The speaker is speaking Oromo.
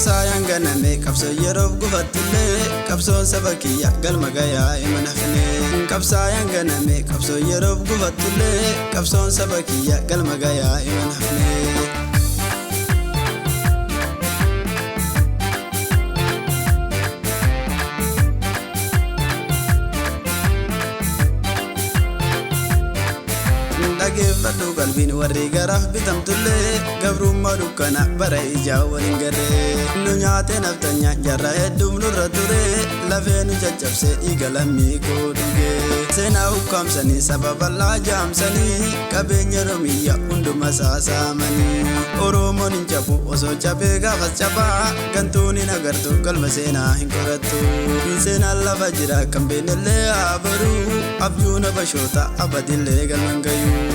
Qabsaayaan ganame qabsoo yeroof gufattullee, qabsoon saba kiyya galma gayaa hima nafne. Qabsaayaan ganame qabsoo yeroof gufattullee, qabsoon saba kiyya galma gayaa hima nafne. Dhageeffadhu qalbiin warri garaaf bitamtullee, gabrummaa dukkana bara ijaa waliin garree. Nu nyaatee naftanya jarra hedduum nurra ture, lafee nu caccabsee dhiiga lammii koo dhuge. Seenaa ukkaamsanii saba bal'aa jaamsanii, qabeenya Oromiyyaa hunduma saasaamanii. Oromoon hin cabu, osoo cabee gaafas cabaa, gantuun hin agartu, galma seenaa hin qorattu. Seenaan lafa jira kan beennellee haa baruu, abjuun habashoota abadillee galman gayuu.